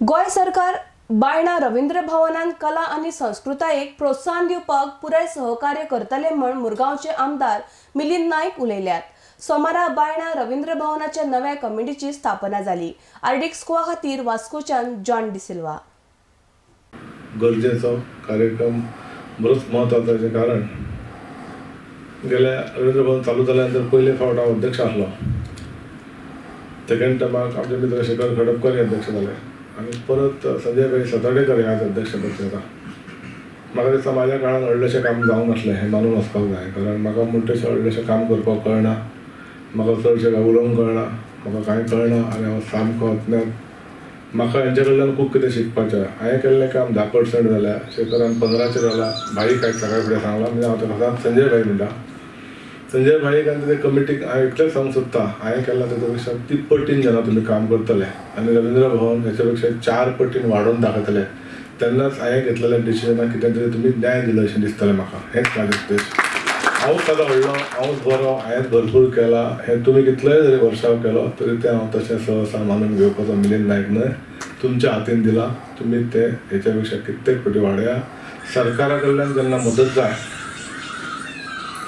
गोंय सरकार बायणा रवींद्र भवनान कला आनी संस्कृतायेक प्रोत्साहन दिवपाक पुराय सहकार्य करतले म्हण मुरगांवचे आमदार मिलिंद नायक उलयल्यात. सोमारा बायणा रवींद्र भवनाच्या नव्या कमिटीची स्थापना जाली. आरडीएक्स गोवा खातीर वास्कोच्यान जॉन डिसिल्वा. गरजेचो कार्यक्रम बरोच म्हत्वाचो, कारण गेल्या रवींद्र भवन चालू जाल्या नंतर पयले फावट हांव अध्यक्ष आसलो. सेकंड टर्माक आमचे मित्र शेखर खडपकर हे अध्यक्ष जाले आनी परत संजय भाई सतार्डेकर हे आज अध्यक्ष पद येता. म्हाका दिसता म्हाज्या काळान व्हडलेशें काम जावंक नासलें हें मानून वचपाक जाय, कारण म्हाका म्हणटा तशें व्हडलेशें काम करपाक कळना, म्हाका चडशें काय उलोवंक कळना, म्हाका कांय कळना आनी हांव सामको अज्ञात. म्हाका हेंच्या कडल्यान खूब कितें शिकपाचें. हांवें केल्लें काम 10% जाल्या, शेखरान 15चेर जालां. भाई काय सकाळी फुडें सांगलां, म्हणजे हांव ताका सदांच संजय भाई म्हणटा. संजय भाईक आनी ते कमिटीक हांव इतलेंच सांगूंक सोदता, हांवें केलां तेच्या पेक्षा तिप्पटीन जेन्ना तुमी काम करतले आनी रवींद्र भवन हेच्या पेक्षा 4 पटीन वाडोवन दाखयतले, तेन्नाच हांवें घेतलेल्या डिसिजनाक कितें तरी तुमी न्याय दिलो अशें दिसतलें म्हाका. हेंच म्हाजें उद्देश. हांवूच सदां व्हडलो, हांवूच बरो, हांवेंच भरपूर केला हें तुमी कितलेय जरी वर्साव केलो तरी तें हांव तशें सहसा मानून घेवपाचो मिलिंद नायक न्हय. तुमच्या हातीन दिलां, तुमी तें हेच्या पेक्षा कित्येक पटी वाडया. सरकारा कडल्यान जेन्ना मदत जाय,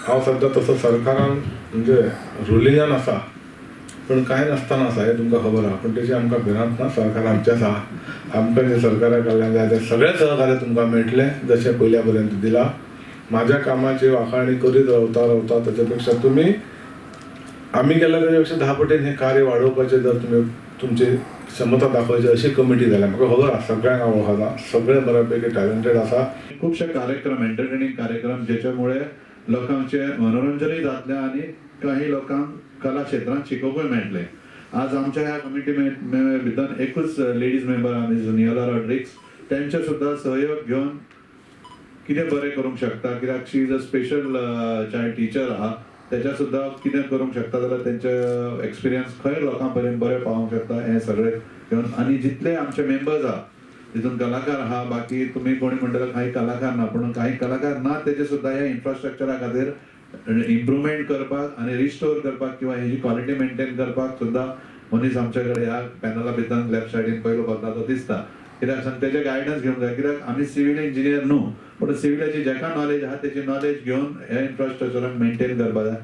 हांव सद्दां तसो सरकारान म्हणजे रुलिंगान आसा, पूण कांय नासतना आसा हें तुमकां खबर आहा, पूण तेची आमकां भिरांत ना. सरकार आमचें आसा, आमकां जें सरकारा कडल्यान जाय तें सगळें सहकार्य तुमकां मेळटलें, जशें पयल्या पर्यंत दिलां. म्हाज्या कामाची वाखाणी करीत रावता रावता ताच्या पेक्षा तुमी आमी केल्या ताच्या पेक्षा 10 पटीन हें कार्य वाडोवपाचें जर तुमी तुमची क्षमता दाखोवची अशी कमिटी जाल्या. म्हाका खबर आसा, सगळ्यांक हांव वळखता, सगळे बऱ्यापैकी टॅलंटेड आसा. खुबशे कार्यक्रम, एंटरटेनिंग कार्यक्रम, ज्याच्यामुळे लोकांचे मनोरंजनूय जातलें आनी काही लोकांक कला क्षेत्रांत शिकोवकूय मेळटलें. आज आमच्या ह्या कमिटी भितर एकूच लेडीज मेंबर आहा, मिस नियोला रॉड्रिक्स. त्यांचे सुद्दां सहयोग घेवन कितें बरें करूंक शकता, कित्याक she is a special child teacher आहा. तेच्या सुद्दां कितें करूंक शकता जाल्यार तेंचे एक्सपिरियन्स खंय लोकां पर्यंत बरें पावोवंक शकता हें सगळें घेवन. आनी जितले आमचे मेंबर्स आहा तितून कलाकार आहा, बाकी तुमी कोणी म्हणटले काही कलाकार ना, पूण काही कलाकार ना तेजे सुद्दां ह्या इन्फ्रास्ट्रक्चरा खातीर इम्प्रुवमेंट करपाक आनी रिस्टोर करपाक किंवा हेजी क्वॉलिटी मेंटेन करपाक सुद्दां मनीस आमच्या कडेन ह्या पॅनला भितर लेफ्ट सायडीन पयलो बसला तो दिसता. कित्याक सांग, तेजे गायडन्स घेवंक जाय, कित्याक आमी सिवील इंजिनियर न्हू, पूण सिविलाची जेका नॉलेज आहा तेची नॉलेज घेवन ह्या इन्फ्रास्ट्रक्चराक मेंटेन करपाक जाय.